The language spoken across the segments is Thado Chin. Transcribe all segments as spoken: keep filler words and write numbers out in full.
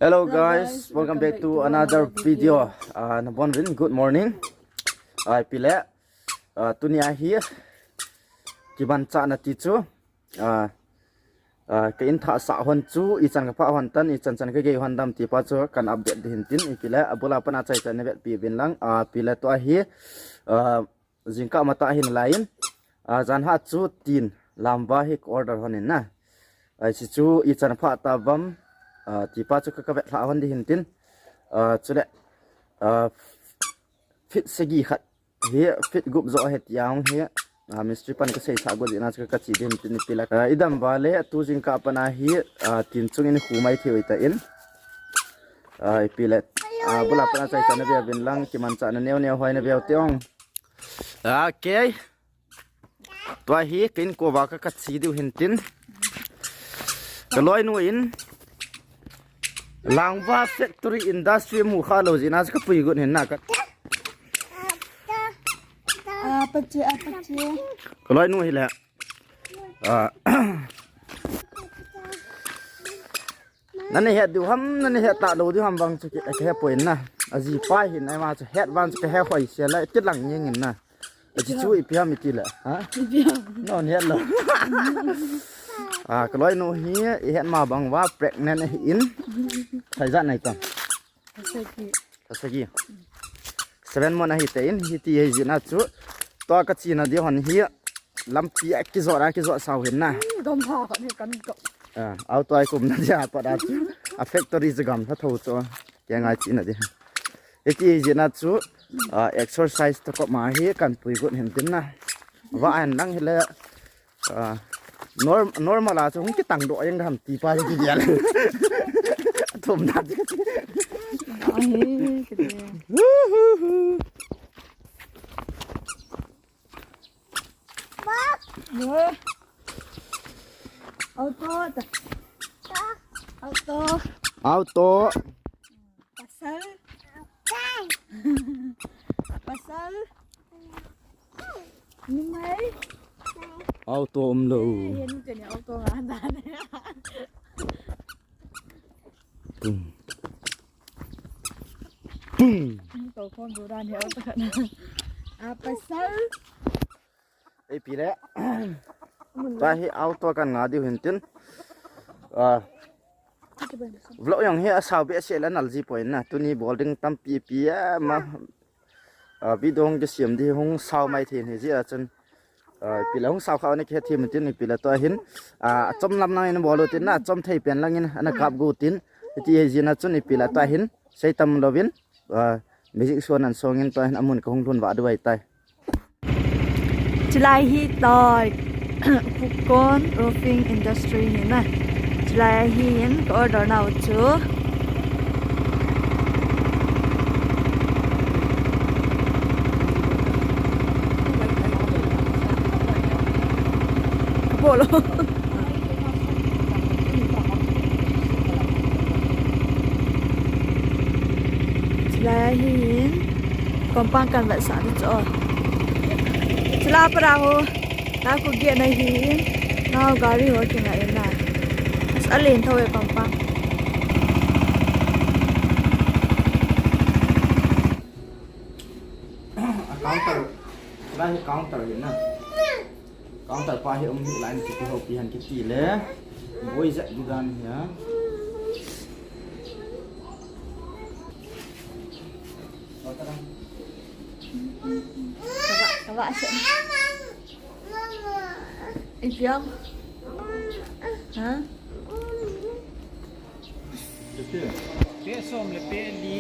Hello guys, welcome back to another video. Ah, nabonuvin good morning. Ah, ipi le, ah, tuni ahi kimanchahna ti chu, ah, ah, ka in thah sah hon chu ichan ka phah hon tan, ichan chan ka gei hon dam ti pa chu kan update ding hin tin, ipi le abul a pat a chai chan na vetpi uvin lang, ah, ipi le tua hi, ah, jingkah matah hin lai in, ah, jan hat chu tin lamva hi ka order hon in na. Ai, hichu ichan phah ta uvam, ah, ti pa chu ka, ka vet lha hon ding hin tin. Ah, chule, ah, feet sagi khat hi, feet gup jo ahi ti a hung hi, ah, mistri pan ka seisah got jeh in a chu ka, ka chi ding hin tin ipi le. Ah, i dam uva le tu jingkah a pat a hi, ah, tin chung in khu mai thei u ahi tan. Ah, ipi le, ah, abul a pat a chai chan na ve uvin lang, kimanchahna neo neo hoi na ve u te ong. Okay. Tua hi ka in kova ka, ka chi diu hin tin. Ka loinu in Langva factory industry mu kha lou jeh in a chu ka pui got hin na ka. Ah, pachi, ah, pachi. Ka loinu hi le. Ah. Nana het diu ham, nana het talou diu ham vang chu ki, ka he poi na. Aji pa hin, ama chu het vang chu ka he hoi se la, kilang jeng in na. Aji chu ipi ham iti le, ha? Ipi ham? Non het lou. Ah, ka loinu hi, i het ma bang uva, pregnant ahi in. Thai jat nai tam. Thasagi. Thasagi. Seven month ahi te in, hiti hi jeh in a chu. Tua ka chi na diu hon hi, lampi a kijot a, kijot sau hin na. Hmm, gam ha khat hi kan ka. Ah, auto a i kum na dia pat a chu. A factory chu gam tha tho chu. Kei ngai chi na di. Hiti hi jeh in a chu, ah, exercise to ko ma hi kan pui got hin tin na. Va an lang hi le, ah, norm-, normal a chu hung kitang doh jeng ham ti pa hi ki gel. Thum da ti. Ai, ke de. Woohoo. Wo. Auto ta. Auto. Auto. Pasal. Pasal. Numei. Auto um lou. Eh, yan ni auto nga dan. Pum. Pum. Ito kon do dan ni auto ka na. Ah, pasal. Ipi le. Tua hi auto kan nga diu hin tin. Ah. Vlog jong hi asao behseh le nal ji poi na. Tuni bol ding tampi pi a ma. Ah, video hung kisem di hung sao mai thei hi jeh a chun. Ah, ipi le hung sao kha u na kihe thei mun tin ipi le tua hin. Ah, achom lam lang in bol u tin na, achom thei pen lang in ana kap got tin. Hiti hi jeh a chun ipi le tua hin. Sei tam louvin. Ah, music suan an song in tua hin amun ka hung lhun vah diu ahi tai. Chulai hi tai Pukon Roofing Industry hi na. Chulai hi in ka order nau chu. Ka bol lo. Chulai hi in compound kan vetsah di chu. Chulai para ho. Ta ku gate na hi in. Nau gari ho kinga in na. As alen tho e compound. A counter. Chulai hi counter hi na. Counter pa hi um hi line kiti ho pi han kiti le. Boi jat di dan hi a. Kava, kava se. Ipiang. Ha? Pe som le pe li.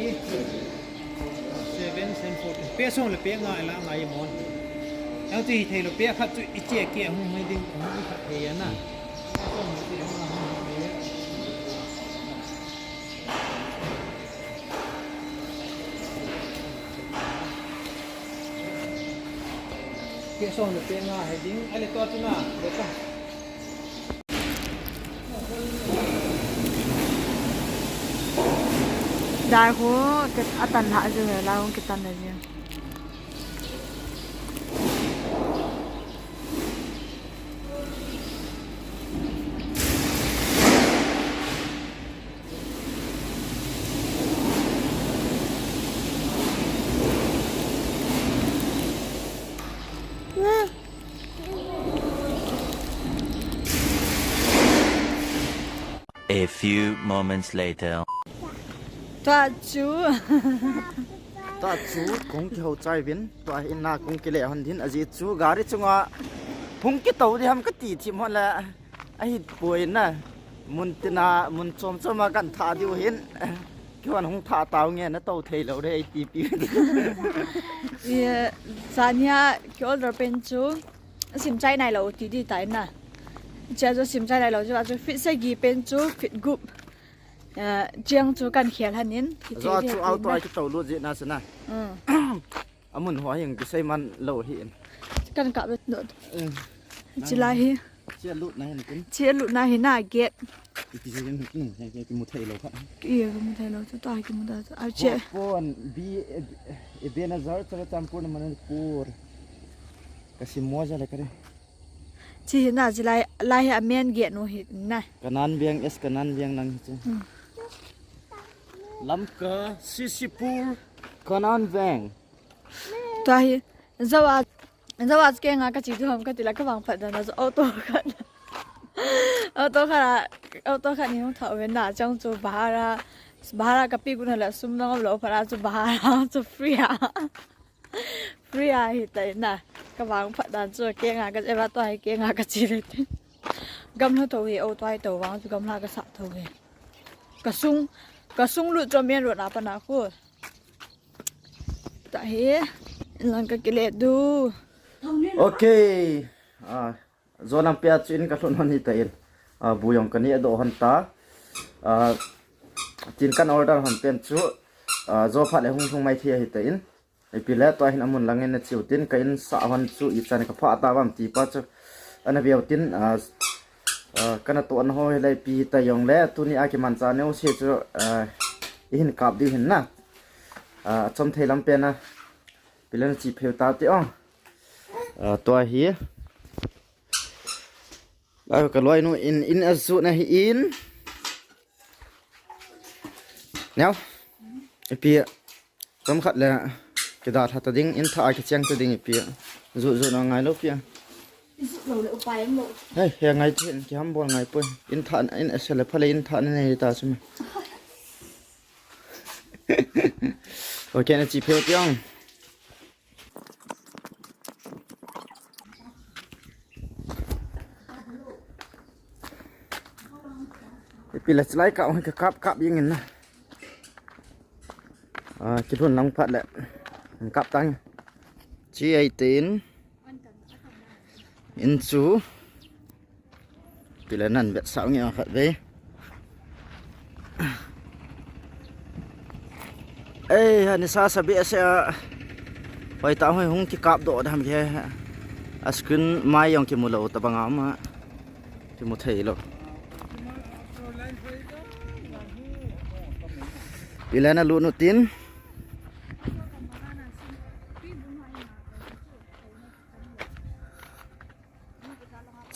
Seven, seven, fourteen. Pe som le pe nga ila nga i mon. Ang tu hi thei lo pe khat tu i che ke hung mai ding hung khat thei na. Pe som le pe nga hung mai. Pe som le pe nga he ding. Ale to tu na. Le ta. Dai ho, ke atan ha ju he la hung kitan na ju. A few moments later. Tua chu. Tua chu kong kihou chai vin, tua hi na kong kile hon din, ajeh chu gari chunga hung kitou di ham kati thim hon le, ahi poi na, mun tina, mun chom chom a kan tha diu hin, kihon hung tha tau nge na tou thei lou re, ti pi. Ye, sania ki order pen chu. Sim chai nai lou ti di tai na. Chia chu sim chai nai lou chu, chu fit sagi pen chu fit gup. Eh, chiang chu kan khel hanin. Zo chu auto ai kitou lut jeh na sana. Mm. Amun ho hing kisei man lou hi in. Kan kap bet not. Mm. Chilai hi. Chia lut na hin kin. Chia lut na hin na get. Iti jeng hin kin, he, he, kimu thei lou khat. Ki, kimu thei lou chu ta, kimu ta chu. A che. Pon, bi, e, e, Ebenezer, Churachandpur, Manipur. Kasi mo ja le kare. Chi hi na, chi lai, lai hi a men get nu hi na. Kanan Veng, es Kanan Veng lang hi chu. Hmm. Lamka, Sisipur, Kanan Veng. Tua hi, zawa, zawa ke nga ka chi tu ham ka ti la ka vang phat dan na chu auto khat. Auto khat, auto khat ni hung thau ve na chang chu bahara, bahara ka pi gun la sum na ngam lou phat a chu bahara chu free a. Free a hi tai na. Ka vang phat dan chu ke nga ka eva to hi ke nga ka chi le ti. Gamla to hi auto ai to vang chu gamla ka sa to ve. Ka sung, ka sung lut cho men ro na pa na khu. Ta hi, lang ka kile du. Okay. Ah, zo nang pia chu in ka lhun hon hi ta in. Ah, bu jong ka ni do hon ta. Ah, tin kan order hon pen chu. Ah, zo phat le hung hung mai thei hi ta in. Ipi le tua hin amun lang in na chiu tin ka in sa hon chu i chan ka pha ta vam ti pa chu. Ana veu tin, ah, ah, kana to an ho hi le pi ta jong le tuni a kiman cha neu se chu, ah, i hin kap diu hin na. Ah, chom thei lam pen a. Pilan chi pheu ta ti ong. Ah, tua hi. Lai ka loi nu in, in a zu na hi in. Neo. Ipi. Chom khat le. Kida tha ta ding, in tha a kicheng ta ding ipi. Zu zu na ngai lou pi. Zu lou le upai em lou. Hei, he ngai ti, ki ham bol ngai poi. In tha, in a se le pha le in tha na nei ta sum. Okay, na chi pheu ti ong. Ipi la chilai ka ong ka kap kap jeng in na. Ah, kilhun lang phat le. Kap tang. Chi ai tin. In chu. Pila nan vet sao nge khat ve. Ei, ani sa sa be se a. Hoi ta hoi hung ki kap do dam ke. A screen mai jong ki mu lou ta bang a ma. Ki mu thei lou. Pila na lu nu tin.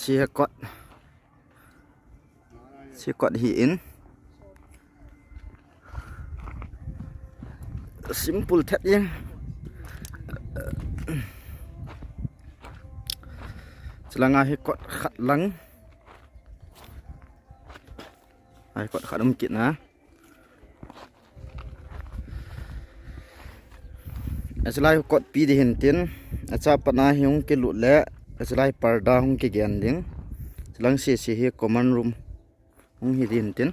Chi he kot. Chi kot hi in. Simple thet jeng. Chi langa hi kot khat lang. Ai kot khat um kit na. Achilai kot pi di hin tin, acha pat na hi hung kilut le, achilai parda hung kigen ding. Chilang sisi hi common room hung hi di hin tin.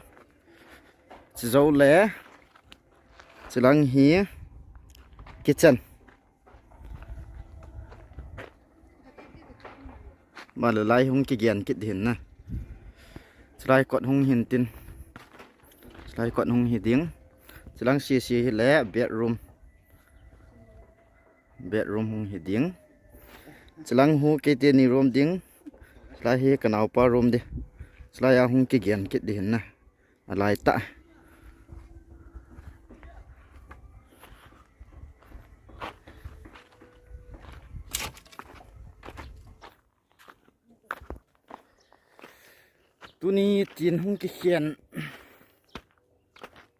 Chijou le, chilang hi kitchen. Ba le lai hung kigen kit hin na. Chilai kot hung hin tin. Chilai kot hung hi ding. Chilang sisi hi le bedroom. Bedroom hung hi ding. Chilang hu kiti ni room ding. Chilai hi ka naupa room di. Chilai a hung kigen kit di hin na. Alai ta. Tuni tin hung kikhen.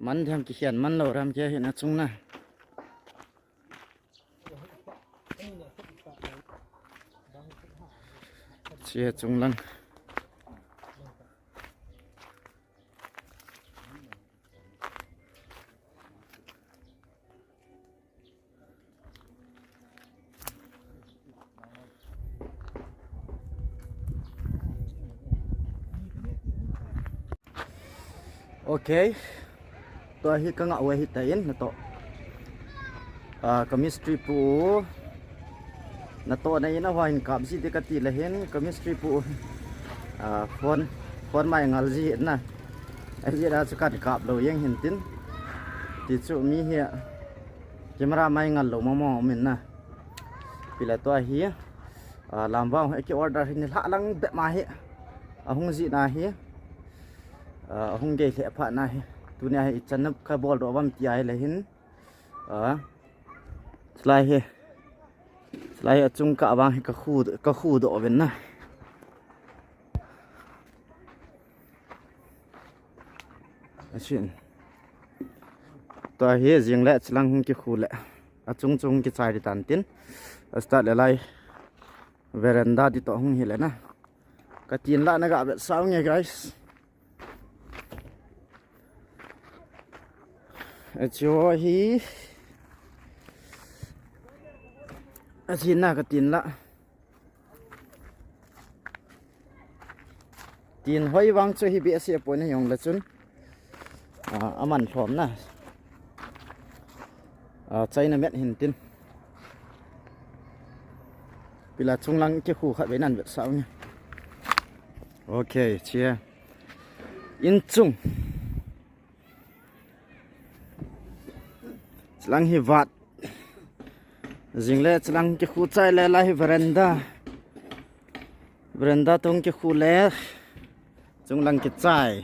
Man dam kikhen man lou ram ke hin achung na. Chi achung lang. Okay. Tua hi ka ngah u ahi tan, natoh. Ah, ka mistri pu u. Natoh na in a hua hin kap ji te kati le hin, ka mistri pu u. Ah, phone, phone mai ngal ji na. Ahi jeh a chu kan kap lou jeng hin tin. Ti chu mi hi camera mai ngal lou mama um in na. Pile tua hi. Ah, lam vang hi ki order hi ni lha lang be ma hi. Ahung ji na hi. Ah, ahung gei lheh phat na hi. Tuni a hi ichan na ka bol doh vam ti ahi le hin. Ah, chulai hi. Chulai hi achung kah vang hi ka khu, ka khu doh uvin na. Asin. Tua hi jing le chulang hung kikhu le. Achung chung kichai di tan tin. A start le lai. Veranda di toh hung hi le na. Ka tin la na ga vet sau nge, guys. Achu hi. Asin na ka tin la. Tin hoi vang chu hi behseh pon, hijong le chun. Ah, aman lhom na. Ah, China met hin tin. Pila chunglang kikhu khat vei nan vet sau nge. Okay, chia. In chung. Chulang hi vat. Jing le chulang kikhu chai le la hi veranda. Veranda tung kikhu le. Chunglang kichai.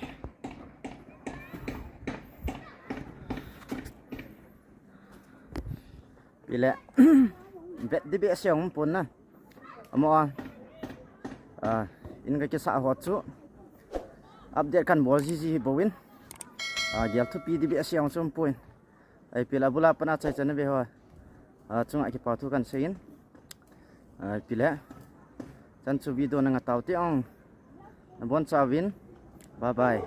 Pile. Vet di behseh um pon na. Amo a. Ah, in ka kisa ho chu. Update kan bol ji ji hi boin. Ah, gel thupi di behseh um pon. Ai pile abula pana chai chan ve ho. Ah, chunga kipa thu kan sei in. Ah, pile. Chan chu video na nga tau te ong. Na bon chauvin. Bye bye.